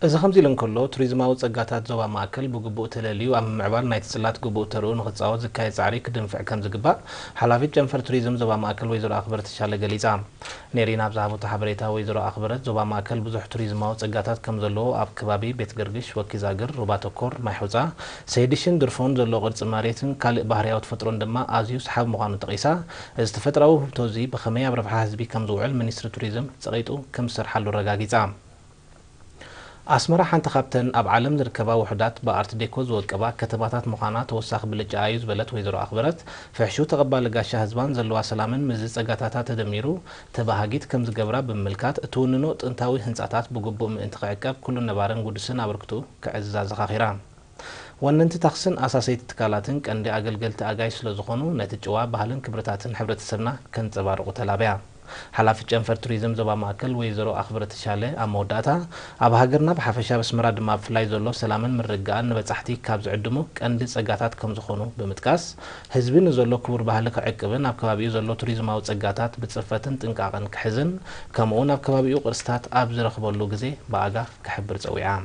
እዚ ከምዚ ኢሉ እንከሎ፣ ቱሪዝማዊ ጸጋታት ዞባ ማእከል ብግቡእ ተለልዩ ኣብ ምምዕባል ናይቲ ጽላት ግቡእ ተርኡ ንኽጻወት ዝካየድ ጻዕሪ ክድንፍዕ ከም ዝግባእ ሓላፊት ጨንፈር ቱሪዝም ዞባ ማእከል ወይዘሮ ኣኽብረት ተሻለ ገሊጻ። ኔሪና ኣብ ዝሃበቶ ሓበሬታ፣ ወይዘሮ ኣኽብረት ዞባ ማእከል ብዙሕ ቱሪዝማዊ ጸጋታት ከም ዘለዎ፣ ኣብ ከባቢ ቤት ገርግሽ፣ ወኪዛግር፣ ሩባ ተኮር፣ ማይ ሑጻ፣ ሰይድሽን ድርፎን ዘሎ ቅርጺ መሬትን ካልእ ባህርያዊ ተፈጥሮን ድማ ኣዝዩ ሰሓቢ ምዃኑ ጠቒሳ፣ እዚ ተፈጥራዊ ውህብቶ እዚ ብኸመይ ኣብ ረብሓ ህዝቢ ከም ዝውዕል ሚኒስትሪ ቱሪዝም ጸቒጡ ከም ዝሰርሓሉ ኣረጋጊጻ። ኣስመራ ሓንቲ ካብተን ኣብ ዓለም ዝርከባ ውሑዳት ብኣርት ዴኮ ዝወቀባ ከተማታት ምዃና ተወሳኺ ብልጫ እዩ ዝበለት ወይዘሮ ኣኽብረት፣ ፍሕሹው ተቐባሊ ጋሻ ህዝባን ዘለዋ ሰላምን ምስዚ ጸጋታታ ተደሚሩ ተባሃጊት ከም ዝገብራ ብምምልካት፣ እትውንኖ ጥንታዊ ህንጻታት ብግቡእ ምእንቲ ክዕቀብ ኩሉ ነባርን ጉዱስን ኣበርክትኡ ከዕዝዝ ኣዘኻኺራ። ወነንቲ ታኽስን ኣሳሰይቲ ትካላትን ቀንዲ ኣገልገልቲ ኣጋይሽ ስለ ዝኾኑ፣ ነቲ ጭዋ ባህልን ክብርታትን ሕብረተሰብና ከንጸባርቑ ተላብያ። ሓላፊት ጨንፈር ቱሪዝም ዞባ ማእከል ወይዘሮ ኣኽብረት ተሻለ ኣብ መወዳእታ፣ ኣብ ሃገርና ብሓፈሻ ኣብ ኣስመራ ድማ ብፍላይ ዘሎ ሰላምን ምርግጋእን ንበጻሕቲ ካብ ዝዕድሙ ቀንዲ ጸጋታት ከም ዝኾኑ ብምጥቃስ፣ ህዝቢ ንዘሎ ክቡር ባህሊ ክዕቅብን ኣብ ከባቢኡ ዘሎ ቱሪዝማዊ ጸጋታት ብጽፈትን ጥንቃቕን ክሕዝን፣ ከምኡ'ውን ኣብ ከባቢኡ ቅርስታት ኣብ ዝረኽበሉ ግዜ ብኣጋ ክሕብር ጸዊዓ።